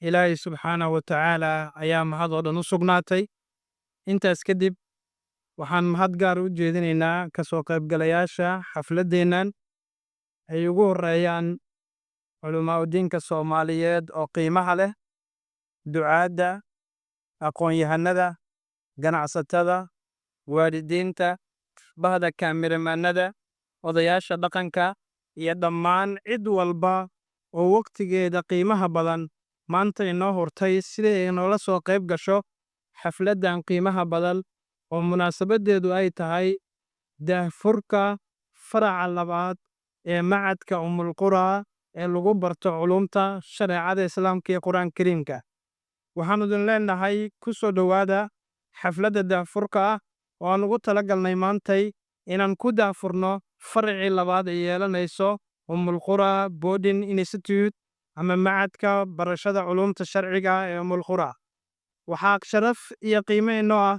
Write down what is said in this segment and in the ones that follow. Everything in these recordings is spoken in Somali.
Ilaahay subxaanahu wa tacaala ayaa mahad oo dhan u sugnaatay. Intaas kadib, waxaan mahad gaar u jeedinaynaa ka soo qaybgalayaasha xafladdeennan, ay ugu horreeyaan culimaa'udiinka Soomaaliyeed oo qiimaha leh, ducaadda, aqoon-yahanada, ganacsatada, waalidiinta, bahda kaamiramanada, odayaasha dhaqanka iyo dhammaan cid walba oo waqtigeeda qiimaha badan maanta inoo hurtay sidii ay inoola soo qayb gasho xafladdan qiimaha badan oo munaasabaddeedu ay tahay daahfurka faraca labaad ee Machadka Umulqura ee lagu barto culuumta shareecada Islaamka iyo Qur-aanka Kariimka. Waxaanu idin leenahay, ku soo dhowaada xafladda daahfurka ah oo aan ugu talagalnay maantay inaan ku daahfurno faracii labaad ay yeelanayso Umulqura Boarding Institute ama Machadka Barashada Culuumta Sharciga ee Umulqura. Waxaa sharaf iyo qiimo inoo ah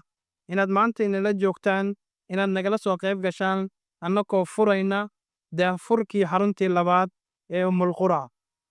inaad maanta inala joogtaan, inaad nagala soo qayb gashaan annakoo furayna daahfurkii xaruntii labaad ee Umulqura.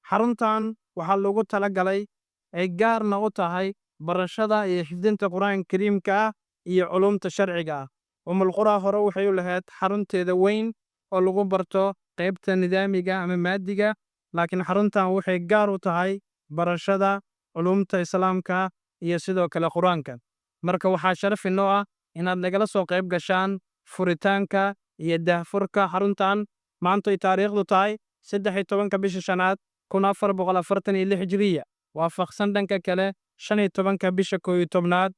Xaruntan waxaa loogu talagalay, ay gaarna u tahay, barashada iyo xifdinta Qur-aanka Kariimka ah iyo culuumta sharciga ah. Umulqura hore waxay u lahayd xarunteeda weyn oo lagu barto qaybta nidaamiga ama maadiga, laakiin xaruntan waxay gaar u tahay barashada culuumta Islaamka iyo sidoo kale Qur-aanka. Marka waxaa sharaf inoo ah inaad nagala soo qayb gashaan furitaanka iyo daahfurka xaruntan maanta ay taariikhdu tahay 13-ka bisha shanaad 1446 hijriya, waafaqsan dhanka kale 15-ka bisha 11aad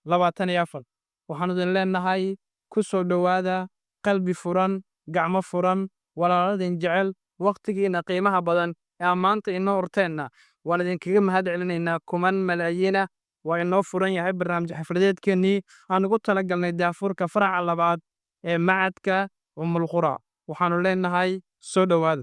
2024. Waxaanu idin leenahay, ku soo dhowaada qalbi furan, gacmo furan, walaaladin jecel. Waqtigiina qiimaha badan ee maanta inoo hurteenna waan idinkaga mahad celinaynaa kuman malaayiina. Waa inoo furan yahay barnaamij xafladeedkeennii aan ugu talagalnay daahfurka faraca labaad ee Machadka Umulqura. Waxaanu leenahay, soo dhowaada.